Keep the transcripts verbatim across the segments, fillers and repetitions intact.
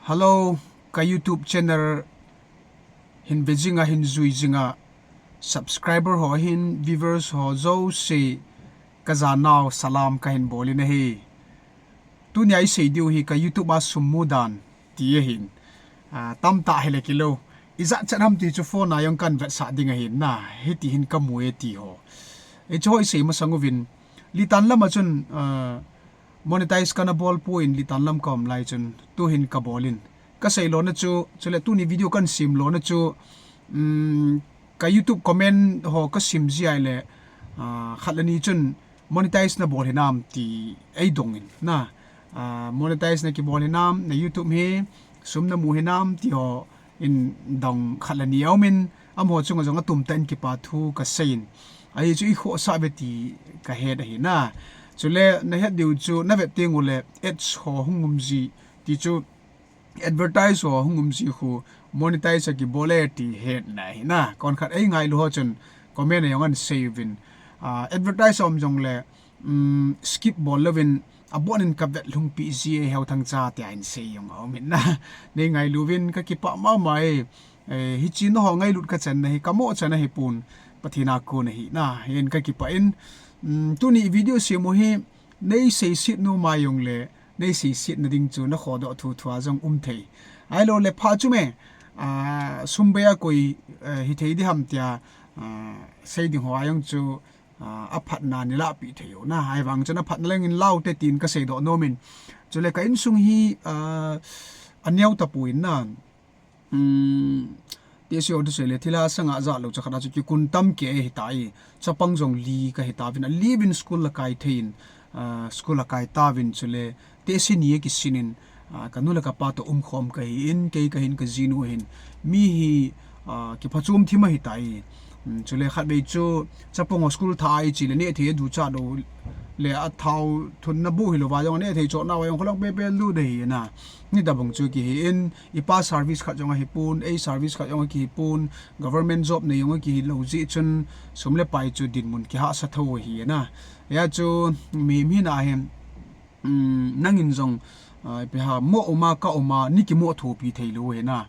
Hello, ka YouTube channel hin ve jinga, hin jui jinga, subscriber ho hin, viewers ho jouse, ka janau salam kahin bol in ahi. Tunia isei diu hi ka YouTube a sum mu dan ti ahin. Ah, tamtah hile kilou. Ijat chat ham ti chu phone a jong kan vetsah ding ahin na. Hiti hin ka mu e ti ho. Hiche ho isei masang uvin. Litan lama chun, ah, monetize kana bol poi, litan lam ka um lai chun, tuhin ka bol in. Ka sei lona chu, chule tuni video kan sem lona chu, um, ka YouTube comment ho ka sim ji ahile, ah, khat le ni chun monetize na bol hinam ti ei dong in na. Ah, monetize na kibol hinam, na YouTube hi sum na mu hinam ti ho in dong khat le ni a um in, amaho chunga jong atum tah in kipa thu ka sei in. Ahi chu i khohsah ve ti ka het ahi na. Chule na het diu chu na vet teng ule ads ho hung um ji ti chu advertise ho hung um ji khu monetize a kibol e ti hetna ahi na. Kon khat ei ngailu ho chun comment a jong an sei uvin. Ah, advertise a um jongle um, skip bol louvin, abon in ka vet lhungpi ji e, Heuthang cha tia in sei jong a um in na. Nei ngailu vin ka kipah mama e. Eh, hichi na ho ngailut ka chan na hi, ka mo chan ahi pon, Pathen a kon ahi na. Hin ka kipah in, um, tuni video sem u hi, nei seiset nom a jongle, nei seiset na ding chu na khodoh thuthu a jong um thei. Ahilou le pha chu me, ah, sum bei a koi, eh, hithei di ham tia, ah, sei ding ho a jong chu, ah, aphatna nei lahpeh thei u na, ahivang chun aphatna leng in lau te tin ka seidoh nom in. Chule ka insung hi, ah, aneo tapon na. Um, ti seidoh thusei le thilha sanga jat lou chu khat a chu kikun tam kei ahi tai. Chapang jong li ka hi tauvin, ali vin school la kai thei in, ah, school la kai tauvin chule, tehse ni a kisin in, ah, ka nu le ka pa toh umkhom ka hi in, kei ka hin ka jinu hin. Mi hi, ah, kiphachom thim ahi tai. Um, chule khatvei chu, chapang ho school tha a i che le neh thei a ducha lou le a thao thunna bu hilou va jong neh thei choh nau a jong kholong pepe lut ahi na. Ni tabang chu kihi in, i pa service khat jong ahi pon, ei service khat jong akihi pon, government job nei jong akihi lou jeh chun, sum le pai chu dinmun kihahsa tho ahi na. Hia chu, mi, mi na hin, um, nangin jong, ah, ipi ham, mo um a ka um a, nei kimo thopi thei lou ahi na.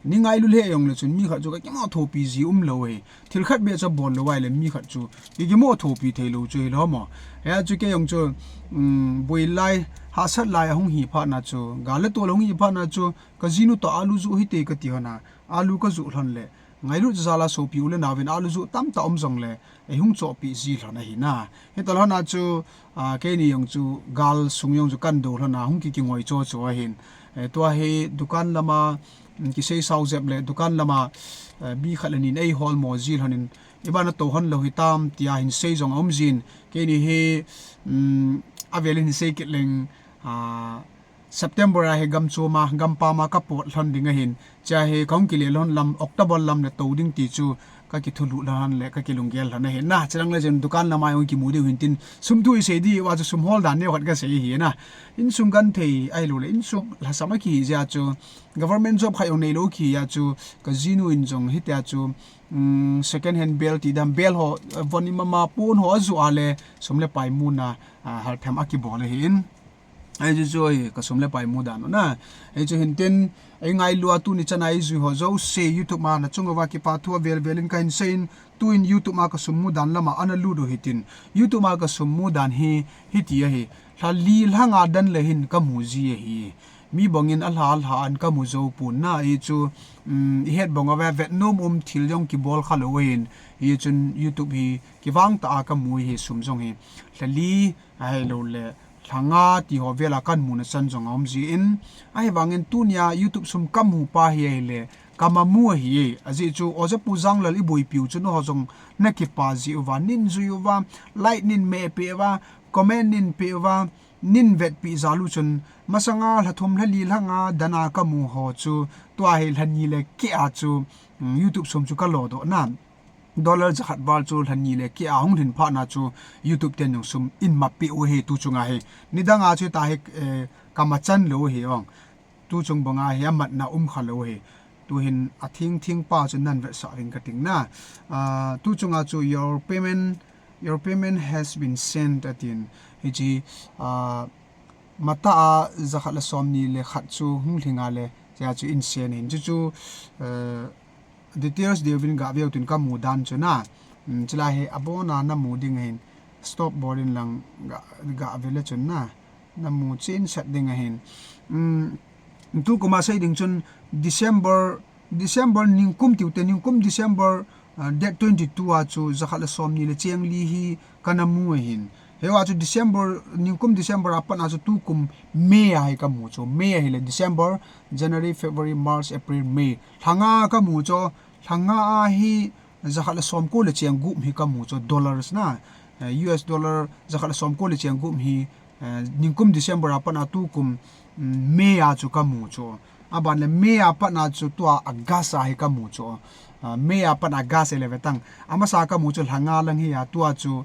Nei ngailu le jong le chun mi khat chu ka kimo thopi ji um lou ahi. Thil khat beh chu bol lou ahile mi khat chu ki, kimo thopi thei lou chu hilou mo. Hia chu kei jong chu, um, boi lai, hahsat lai a hung hi phat na chu, gal le tol a hung hi phat na chu, ka jinu toh alu ju hite ka ti lhon a, alu ka ju lhon le, ngailut jal a sopi u le nao vin alu ju tamtah um jongle, ei hung chohpeh ji lhon ahi na. Hita lhon a chu, ah, keini jong chu gal sung jong chu kan do lhon a hung ki, kingoi cho cho ahin. Eh, tua hi dukan lama, um, kisei sao jep le dukan lama, eh, mi khat le ni in ei hol mo ji lhon in, iba na tou hon lou hitam tia hin sei jong a um jin. Keini hi, um, avel in hin sei kit leng, ah, September a hi gam chom a, gam pam a ka pot lhon ding ahin. Chia hi ka hung kile lhon lam, October lam le tou ding ti chu ka kithulut lhon le ka kilunggel lhon ahi na. Chuleh le chun dukan lama hung kimu diu hin tin sum thu i sei diu a chu sum hol dan neo khat ka sei ahi na. Insung genthei ahilou le, insung lhasam a kihi jeh a chu government job khat jong neilou kihi a chu ka jinu in jong hitia chu, um, second hand bel ti dam bel ho, eh, von i mama pon ho a ju a le sum le pai muna, ah, halthem a kibol ahi in. Ahi chu chu hi ka sum le pai mu dan u na. Ahi chu hin tin, ei ngailu a tuni chan a ei jui ho jouse YouTube a na chung uva kipa thu avel vel in ka hin sei in, tuin YouTube a ka sum mu dan lama ana lut u hitin. YouTube a ka sum mu dan hi, hiti ahi. Lha li lha nga dan le hin ka mu ji ahi. Mi bang in a lha lha an ka mu jou pon na ahi chu, um, i het bang uva vet nom um thil jong kibol kha lou ahin. Hichun YouTube hi kivang tah a ka mu hi sum jong hi. Lha li ahilou le, lha nga ti ho vel a kan muna chan jong a um jin, ahivangin tunia YouTube sum ka mu pa hi ahile, ka ma mu ahi, ajeh chu Oja Pu Janglal i boipiu chu nangho jong na kipa jeh uva, nin jui uva, like nin meh peh uva, comment nin peh uva, nin vetpi jal u chun, masanga lha thum lha li lha nga dan a ka mu ho chu, tua hi lha ni le keh a chu, um, YouTube sum chu ka lo doh na. Dollar jakhat val chu lha ni le keh a hung lhin phat na chu YouTube ten jong sum in ma peh u hi tu chung a hi. Nidang a chu ta hi, eh, ka ma chan lou hi ong. Tu chung bang a hi a matna um kha lou hi. Tu hin a thing thing pa chu nan vetsah ving ka ting na. Ah, tu chung a chu your payment, your payment has been sent a tin. Hichi, ah, Matah a jakhat le som ni le khat chu hung lhing a le, Chea chu in send in. Chuchu, eh, details deu vin gah veu tin kamu dan chu na. Um, chulai hi abona namu ding ahin. Stop bol in lang gah, gah vele chun na. Namu chinsat ding ahin. Um, tukum a sei ding chun December, December ningkum tiu te, ningkum December, ah, date twenty-two a chu jakhat le somni le cheng li hi kana mu ahin. Hiva chu December, ningkum December a pat a chu tukum May a hi kamu chu. May a hile December, January, February, March, April, May. Lha nga kamu chu, lha nga a hi jakhat le somko le cheng gup hi kamu chu, dollars na. Eh, U S dollar jakhat le somko le cheng gup hi, eh, ningkum December a pat a tukum, mm, May a chu kamu chu. Aban le May a pat a chu tua August a hi kamu chu. Ah, May a pat a August le ve tang. Amasa kamu chu lha nga lang hi a, tua chu,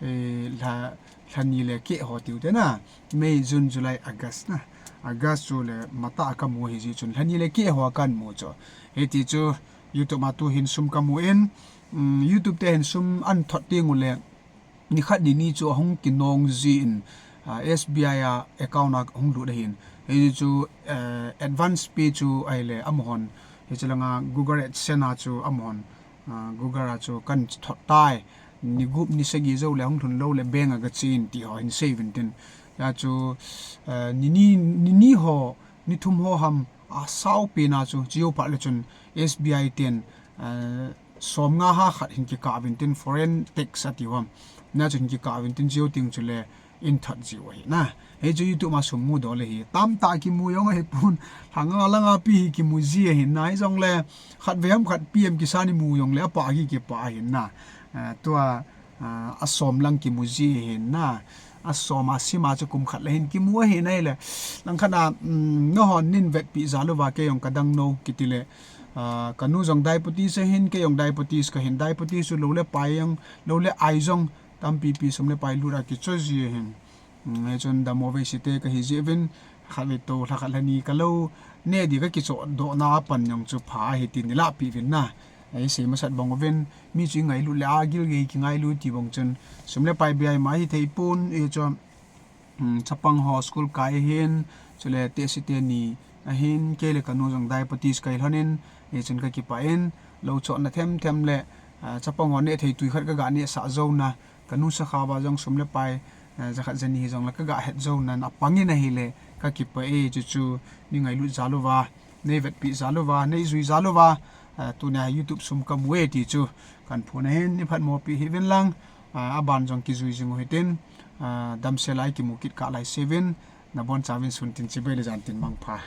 eh, lha, lha ni le keh ho tiu te na. May, June, July, August na. August chu le matah a kamu hi ji chun lha ni le keh ho a kamu chu. Hiti chu YouTube a tu hin sum kamu in, mm, YouTube te hin sum ahin thot teng u le, nikhat nini chu ahung kinong ji in, ah, S B I a account a hung lut ahin. Hichu, eh, advance pay chu ahile amahon. Hichu langa Google AdSense a chu amahon. Ah, Google a chu kahin thot tai. Ni gup ni sagi jou le hung lhun lou le bank a gache in ti ho hin sei uvin tin. Hia chu, eh, nini, nini ho, ni thum ho ham, asao pen a chu, chujou phat le chun S B I ten, eh, som nga ha khat hin kikah uvin tin foreign tax ati u ham. Hia chu hin kikah uvin tin chujou teng chu le in thot ji u ahi na. Hichu YouTube a sum mu doh le hi. Tamtah kimu jong ahi pon. Lha nga langa pi hi kimu ji ahi na. Hijong le khat vei ham khat pi em kisa ni mu jong le apah hi kipah ahi na. Eh, tua, ah, asom lang kimu ji ahi na. Asom a sim a chu kum khat le hin kimu ahi na hile. Langkhat a, um, nahon nin vetpi jal uva kei jong kadang no kiti le. Ah, kanu jong diabetes ahin, kei jong diabetes kahin, diabetes chu lou le pai jong, lou le ai jong, tampi pi sum le pai lut a kicho ji ahin. Um, hichun dam mo vei site kahi ji uvin, khat vei to, lha khat lha ni kalou, neh di kakichoh doh na a pan jong chu pha ahi tin neilah peh uvin na. Ei sei masat bang uvin, mi chu ingailut le agil gei kingailu ti bang chun, sum le pai biai ma hithei pon, hichun, um, chapang ho school kai ahin, chule tehse teni ahin, kei le kanu jong diabetes kai lhon in, hichun kakipah in, lou chohna themthem le, ah, chapang ho neh thei tui khat kaga nehsah jou na, kanu sakha uva jong sum le pai, eh, jakhat jani hi jong le kaga het jou nan apang in ahile, kakipah e, chuchu, nei ngailut jal uva, nei vetpi jal uva, nei jui jal uva, eh, tunia YouTube sum kamu e ti chu, kahin phon ahin, nei phatmo pi hih uvin lang, ah, aban jong kijui jing u hitin, ah, damsel a ikimu kit kah lai seuvin, nabon chauvin sun tin chibai le jan tin mangpha.